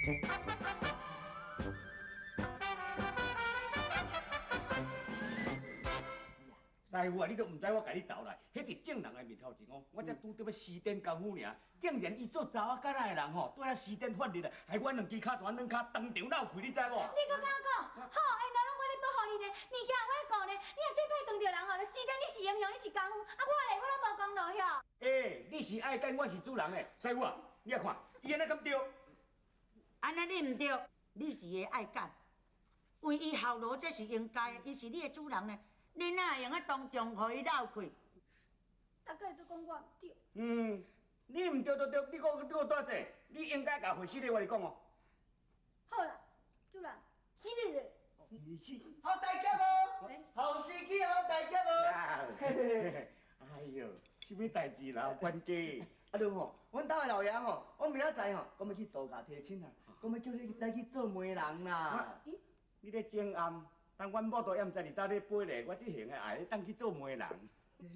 师傅啊，你都毋知我共你投来，彼伫众人的面头前哦，我才拄著欲施展功夫尔，竟然伊做查某囝仔的人吼，对遐施展法力啊，害阮两支跤全两跤当场落去，你知无？你阁敢讲？好，缘来拢我咧保护你呢，物件我咧顾呢，你若顶摆撞著人哦，就施展你是英雄，你是功夫，啊我咧我拢无功劳哟。欸，你是爱干，我是主人的，师傅啊，你来看，伊按呢敢对？按呢你毋对，你是伊的爱干，为伊效劳这是应该的，伊是你的主人呢。你哪会用得当众予伊落气？大家都讲我毋对。嗯，你毋对就对，你阁你阁大济，你应该共回死咧，我咧讲哦。好啦，主人，死咧咧。好大侠无？好司机好大侠无？哎呦，啥物代志啦，管家？啊对吼，阮兜的老爷吼，我明仔载吼，讲欲去度假提亲啊，讲欲叫你来去做媒人啦。你咧整暗？当阮某都犹毋知伫佗咧飞咧，我这型的爱当去做媒人。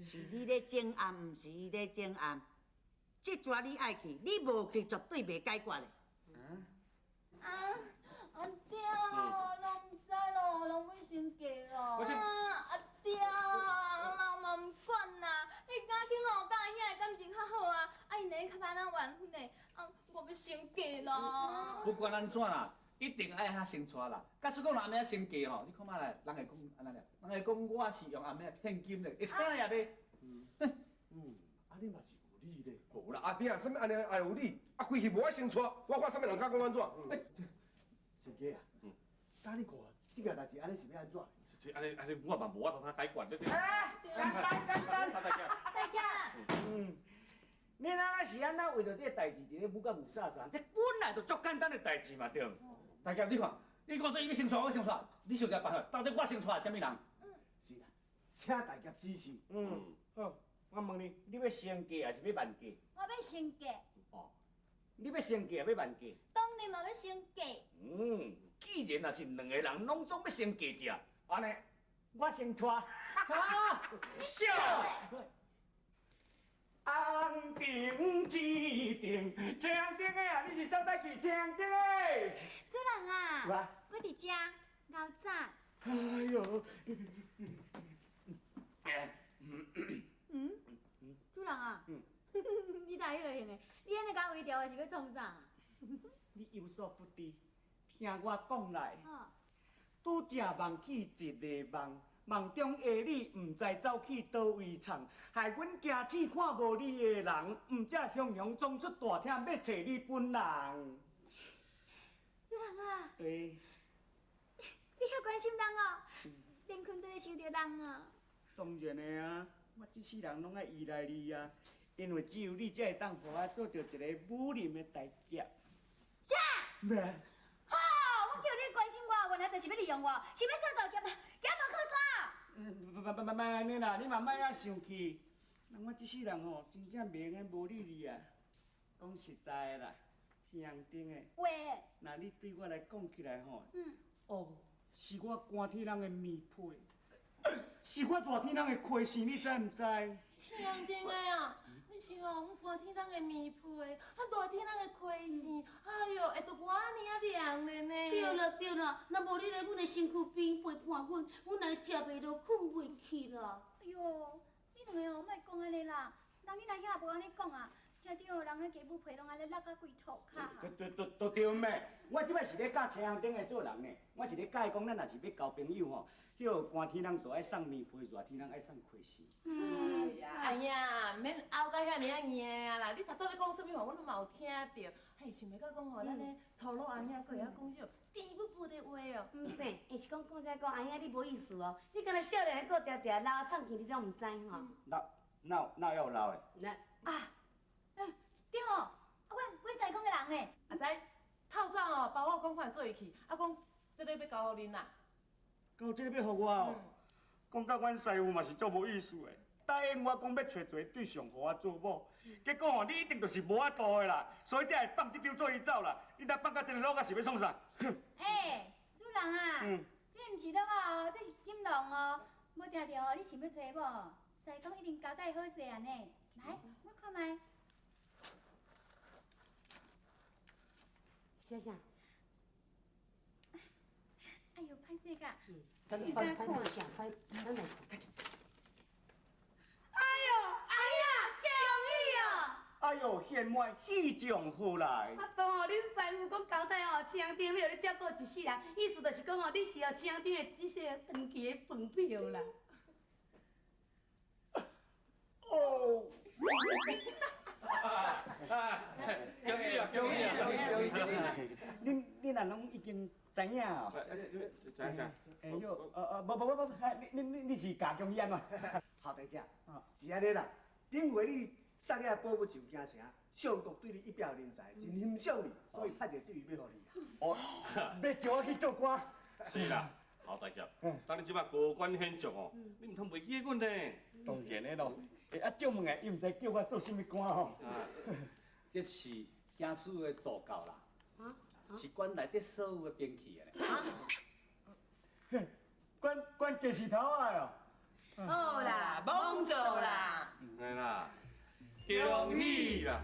是你咧整暗，毋是伊咧整暗。这逝你爱去，你无去绝对袂解决的。啊，阿爹，拢毋知咯，拢欲先嫁咯。啊，阿爹，人嘛毋管啦，你敢去吼，佮阿兄的感情较好啊，啊𪜶两个较歹咱缘分的，啊，我欲先嫁咯。不管按怎啦。一定爱较先娶啦。假使讲若暗暝先嫁吼，你看覓来，人会讲按怎咧？人会讲我是用暗暝骗金咧，会听也袂？嗯嗯，啊你嘛是有理咧。无啦，阿弟啊，啥物按呢会有理？啊，规气无爱先娶，我看啥物人敢讲按怎？先嫁啊？嗯。敢你看这件代志按呢是欲按怎？这按呢按呢，我嘛无法度通解决，对不对？哎，简单简单。大侠。大侠。嗯。你那是按怎为著这个代志伫咧舞甲雾煞煞？这本来就足简单的代志嘛，对毋？大侠，你看，你讲这伊欲先娶，我先娶，你想一个办法，到底我先娶是啥物人？是啦，请大侠指示。嗯，好，我问你，你欲先嫁还是欲慢嫁？我欲先嫁。哦，你欲先嫁还欲慢嫁？当然嘛欲先嫁。嗯，既然若是两个人拢总欲先嫁者，按呢，我先娶。哈，笑。红灯一灯，青灯的啊！你是走佗去？青灯的。主人啊，我伫遮，𠢕早。哎呦！嗯？主人啊，你哪彼落型的？你按呢共围牢的是欲创啥？你有所不知，听我讲来。拄才梦起一个梦。梦中的你，毋知走去佗位藏，害阮惊醒看无你的人，毋才雄雄装出大厅欲揣你本人。主人啊，欸，你遐关心人哦，连困都会想著人哦。当然的啊，我这世人拢爱依赖你啊，因为只有你才会当予我做著一个武林的大侠。啥？咩？好，我叫你关心我，原来就是欲利用我，是欲做大侠，侠无靠山。嗯，莫莫莫莫按呢啦，你嘛莫遐生气。人我这世人吼，真正袂用得无你你啊。讲实在的啦，天顶的。话。若你对我来讲起来吼，哦，是我寒天人的棉被，是我热天人的被衫，你知毋知？天顶的啊，你是哦，阮寒天人的棉被，啊热天人的被衫，哎哟，会著我按呢仔凉咧呢。对啦对啦，若无你来阮的身躯边陪伴阮，阮来食袂落，睏袂去啦。哎哟，你两个哦，莫讲按呢啦，人你若遐无按呢讲啊。听著人彼继母皮拢按呢落甲规涂跤。对对对对对咩？我这摆是咧教青红顶的做人呢，我是咧教伊讲，咱若是欲交朋友吼，彼个寒天人就爱送棉被，热天人爱送被衫。哎呀，毋免拗甲遐尔仔硬啊啦！你头拄咧讲啥物话，阮拢嘛有听著。嘿，想袂到讲吼，咱彼粗鲁阿兄阁会晓讲这种甜噗噗的话哦。毋是，欸，是讲讲啥讲，阿兄你无意思哦，你敢若少年阁定定老胖去，你拢毋知吼？老哪哪有老的？那啊。对吼，啊，阮师公的人呢？阿知，透早哦，包我赶快做伊去，啊，讲这个欲交予恁啦。交这个欲予我哦？讲到阮师父嘛是足无意思的，答应我讲欲揣一个对象予我做某，结果吼你一定就是无法度的啦，所以才会放这张做伊走啦。你若放到这个落仔是欲创啥？哼！欸，主人啊，这毋是鹿仔哦，这是金龙哦。无定著哦，你想欲揣某？师公一定交代好势啊呢。来，我看觅。写啥？这个。咱摆摆好下，摆咱来看。哎哟，哎呀，恭喜哦！哎哟，贤妹喜从何来？啊，当哦，恁师傅讲交代哦，青灯欲予你照顾一世人，意思就是讲哦，你是哦青灯的这些长期的饭票啦。哦。恭喜啊！恭喜啊！恭喜恭喜恭喜！恁恁若拢已经知影哦？知影啥？哎哟，无无无无，你你你是假恭喜按怎？郝大姐，是按呢啦，顶回你送遐宝物上京城，相国对你一表人才，真欣赏你，所以派一个职位欲予你啊。哦，欲招我去做官？是啦，郝大侠，当你这摆高官显爵哦，你毋通袂记得阮呢。当然的咯。欸，啊，借问下，伊毋知叫我做啥物官吼？这是京师的助教啦，是管内底所有的兵器的。管管鸡翅头仔哦。好啦，罔做啦。来啦，恭喜啦！